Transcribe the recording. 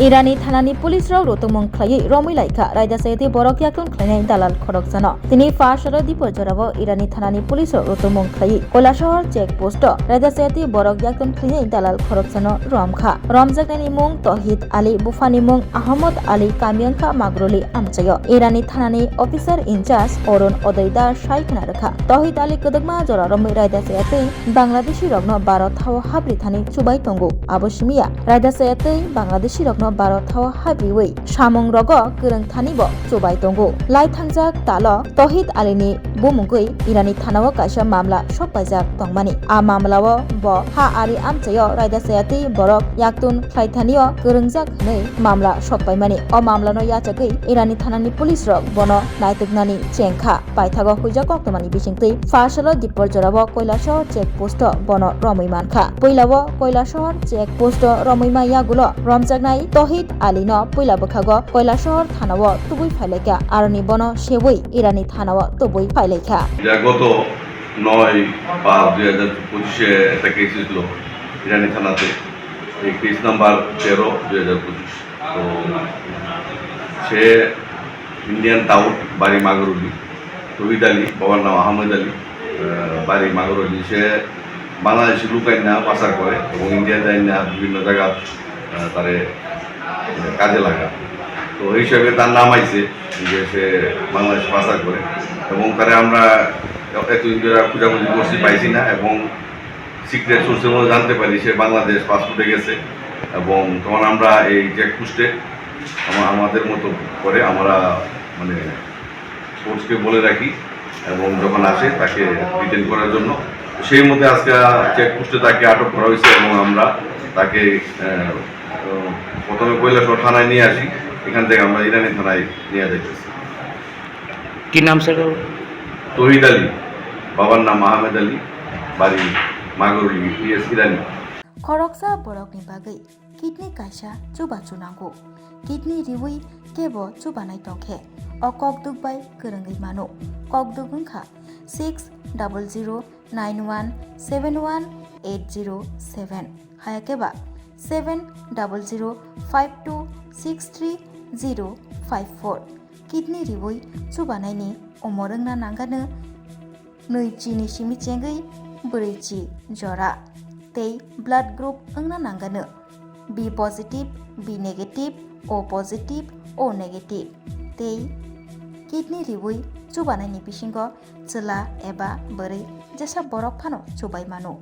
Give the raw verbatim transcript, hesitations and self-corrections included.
Irani thanani police rok rotomung khlaiwi romwi laikha raida sayatwi borok yaktung khlainai dalal khoroksano. Tini Pharsaro Dipor jorao Irani thanani police rok rotomung khlaiwi Koilasahar check post o raida sayatwi borok yaktung khlainai dalal khoroksano romkha. Romjaknani mung Tohid Ali, buphani mung Ahmad Ali, kami wngkha Magroli amchaio. Irani thanani officer in charge Orun Odoidar sai khna rwkha. Tohid Ali kwdwkma jora romwi raida sayatwi Bangladeshi rokno Bharat hao habri thani chubai tongo. Abo simiya raida sayatwi Bangladeshi rokno Bharat hao habriwi samung rogo kwrwng thani bo chubai tongo. Lai thangjak talo Tohid Ali ni bumungwi Irani thanao kaisa mamla sokpaijak tongmani. A mamlao bo ha ari amchaio raida sayatwi borok yaktun khlaithanio kwrwngjak hwnwi mamla sokpaimani. O mamlano yachagwi Irani thanani police rok bono naituknani chengkha. Paithago huijak koktwmani bisingtwi Pharsalo Dipor jorao Koilasahar check post o bono romwi mankha. Puilao Koilasahar check post o romwi ma yagulo romjaknai Tohid Ali no puila bwkhago Koilasahar thanao tubui phailaikha, aroni bono sebwi Irani thanao tubui phailaikha. যা গত নয় পাঁচ দুই হাজার পঁচিশে একটা কেস হয়েছিল ইরানি থানাতে, এই কেস নাম্বার তেরো দুই হাজার পঁচিশ। তো সে ইন্ডিয়ান টাউট, বাড়ি মাগরুলি, তহিদ আলী, বাবার নাম আহমেদ আলী, আহ, বাড়ি মাগরুলি। সে বাংলাদেশে লুকাই না পাচার করে এবং ইন্ডিয়া যায় না বিভিন্ন জায়গা, আহ, তারে, আহ, কাজে লাগা। তো এই হিসাবে তার নাম আইছে যে সে বাংলাদেশে পাচার করে এবং তারে আমরা এতদিন ধরে খোঁজাখুঁজি করছি, পাইছি না এবং সিক্রেট সোর্সের মধ্যে জানতে পারি সে বাংলাদেশ পাসপোর্টে গেছে এবং তখন আমরা এই চেকপোস্টে আমা-, আমাদের মতো করে আমরা মানে ফোর্সকে বলে রাখি এবং যখন আসে তাকে ডিটেন করার জন্য। সেই মধ্যে আজকে চেকপোস্টে তাকে আটক করা হয়েছে এবং আমরা তাকে, আহ, প্রথমে কৈলাসহর থানায় নিয়ে আসি, এখান থেকে আমরা ইরানি থানায় নিয়ে যাইতেছি। কি নাম স্যার? তহিদ আলী, বাবার নাম আহমেদ আলী, বাড়ি মাগরুলি, পিএস ইরানি। Khoroksa borokni bagwi kidney kaisa chubachu nango. Kidney riwi kebo chubanai tongkhe o kokduk bai kwrwngwi mano. Kokduk wngkha six double zero nine one seven one eight zero seven, hayakhe ba seven double zero five two six three zero five four. Kidney riwi chubanaini umor wngna nangano nwi chini simi chengwi brwi chi jora tei blood group wngna nangano B positive, B negative, O positive, O negative tei kidney riwi chubanaini bisingo chwla eba bwrwi jesa borok phano chubai mano.